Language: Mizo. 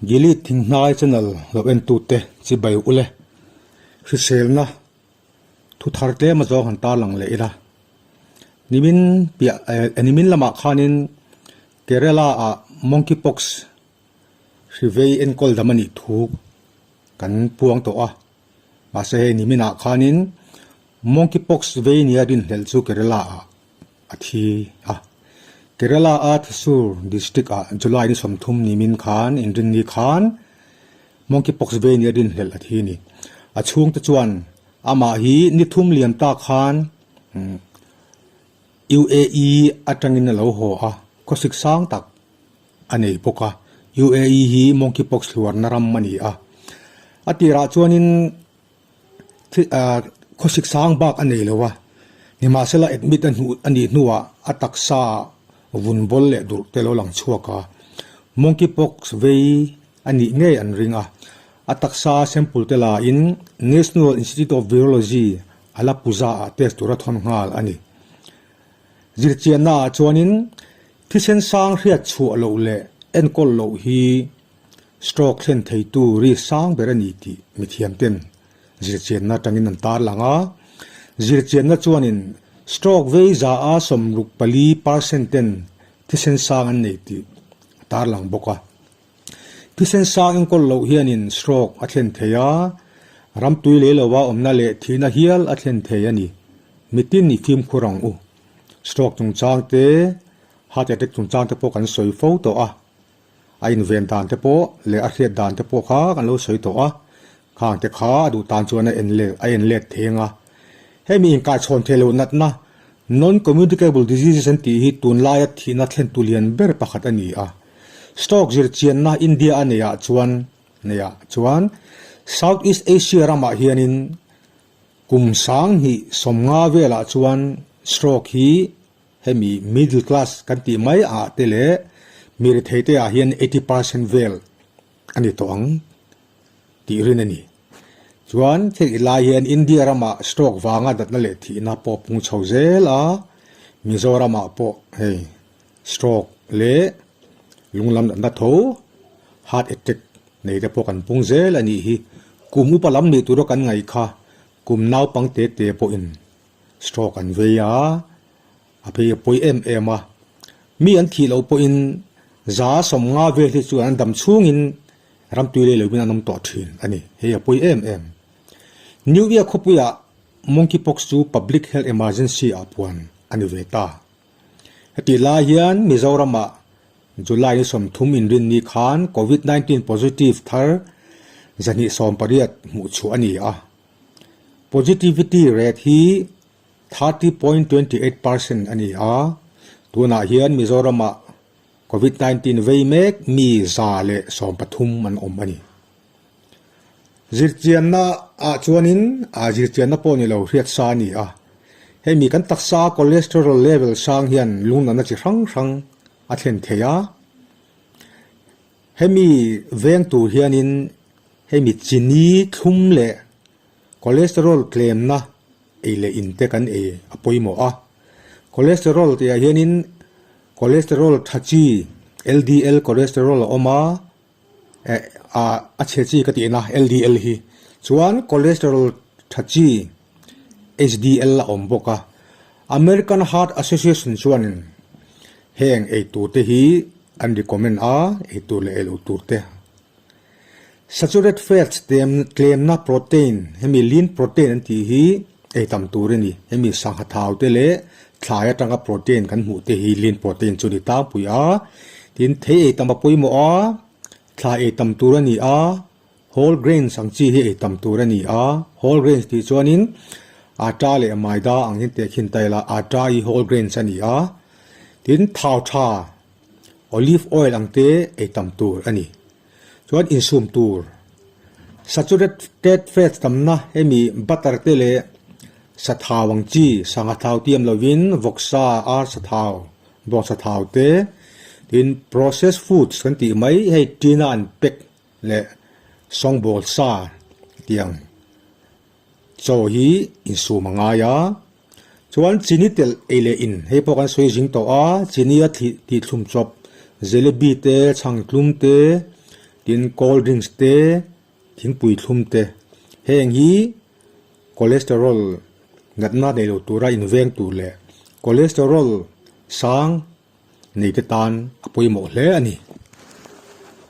Gilead Thinghnai channel lo entute chibai ule hriselna thu thar tlem a zawng han tarlang leh ila. Nimin piah eh nimin lamah khanin Kerala ah monkeypox hri vei enkawl dam a nih thu kan puang tawh a. Mahse hei niminah khanin monkeypox vei nia rinhlelh chu Kerala ah a thi a. Kerala a Thrissur district ah July ni 30 nimin khan inrinni khan monkeypox vei nia rinhlelh a thi a ni. A chhungte chuan amah hi ni thum liam ta khan UAE atangin a lo haw a, khawsik sang tak a nei bawk a. UAE hi monkeypox hluarna ram a ni a. A tirah chuanin khawsik sang bak a nei lo a, nimahsela admit a hnuh a nih hnuah a taksa vun bawl leh durh te lo lang chhuak a, monkeypox vei a nih ngei an ring a. A taksa sample te lain National Institute of Virology Alappuzha ah test tur a thawn nghal a ni. Zirchianna ah chuanin thisen sang hriat chhuah loh leh enkawl loh hi stroke thlen theitu risk sang ber a ni tih mithiamten zirchianna atangin an tarlang a. Zirchianna chuanin stroke vei za a 64% ten thisen sang an nei tih a tarlang bawk a. Thisen sang enkawl loh hianin stroke a thlen thei a, ramtui lei lova awmna leh thihna hial a thlen thei a ni. Mitin i fimkhur ang u. Stroke chungchang te, heart attack chungchang te pawh kan sawi fo tawh a. A inven dan te pawh leh a hriat dan te pawh kha kan lo sawi tawh a. Khang te kha a duh tan chuan a en let a en let thei ang a. Hemi inkaichhawn theih loh natna, non-communicable diseases an tih hi tunlaia thihna thlentu lian ber pakhat a ni a. Stock zirchianna India a neihah chuan neihah chuan South East Asia ramah hianin kum 2050 velah chuan stroke hi hemi middle class kan tih mai ah te leh mi rethei te ah hian 80% vel a ni tawh ang tih rin a ni. Chuan thil i lai hian India ramah stroke vanga natna leh thihna pawh pung chho zel a, Mizoramah pawh hei Stroke leh lunglam natna tho, heart attack, nei te pawh kan pung zel a nih hi. Kum upa lam nih tura kan ngaih kha kum naupang te te pawhin stroke an vei a, a phei a pawi em em a. Mi an thih loh pawhin 150 vel hi chuan an dam chhungin ramtui lei lovin an awm tawh thin a ni. Hei a pawi em em. New Year khawpuiah monkeypox chu public health emergency ah puan a ni ve ta. Hetih lai hian Mizoramah July ni 30 inrinni khan Covid 19 positive thar 218 hmuh chhuah a ni a. Positivity rate hi 30.28% a ni a, tunah hian Mizoramah Covid 19 vei mek mi 113 an awm a ni. Zirchianna ah chuanin a zirchianna pawh ni lo hriat sa a ni a. Hemi kan taksa cholesterol level sang hian lungnatna chi hrang hrang a thlen thei a. Hemi veng tur hianin hemi chini thlum leh cholesterol tlemna ei leh in te kan ei a pawimawh a. Cholesterol tihah hianin cholesterol tha chi LDL cholesterol a awm a. A chhe chi ka tihna LDL hi chuan cholesterol tha chi HDL a awm bawk a. American Heart Association chuanin heng ei tur te hi an recommend a, ei tur leh ei loh tur te. Saturated fats tlemna protein hemi lean protein an tih hi ei tam tur a ni. Hemi sangha thau te leh thlai atanga protein kan hmuh te hi lean protein chu a ni tlangpui a. Tin, thei ei tam a pawimawh a, thlai ei tam tur a ni a, whole grains ang chi hi ei tam tur a ni a. Whole grains tih chuanin atta leh maida ang hian tehkhin ta ila, atta hi whole grains a ni a. Tin, thau tha, olive oil ang te ei tam tur a ni. Chuan insum tur saturated fats tamna hemi butter te leh sathau ang chi sangha thau tiam lovin vawksa ar sathau bawng sathau te tin processed foods kan tih mai hei tina an pack leh sawngbawl sa tiang chaw hi insum a ngai a. Chuan chini telh ei leh in hei pawh kan sawi zing tawh a, chini a tih thlum chawp, jelebi te, chhang tlum te. Tin, cold drinks te, thingpui thlum te, heng hi cholesterol natna nei lo tura inveng tur leh cholesterol sang nei te tan a pawimawh hle a ni.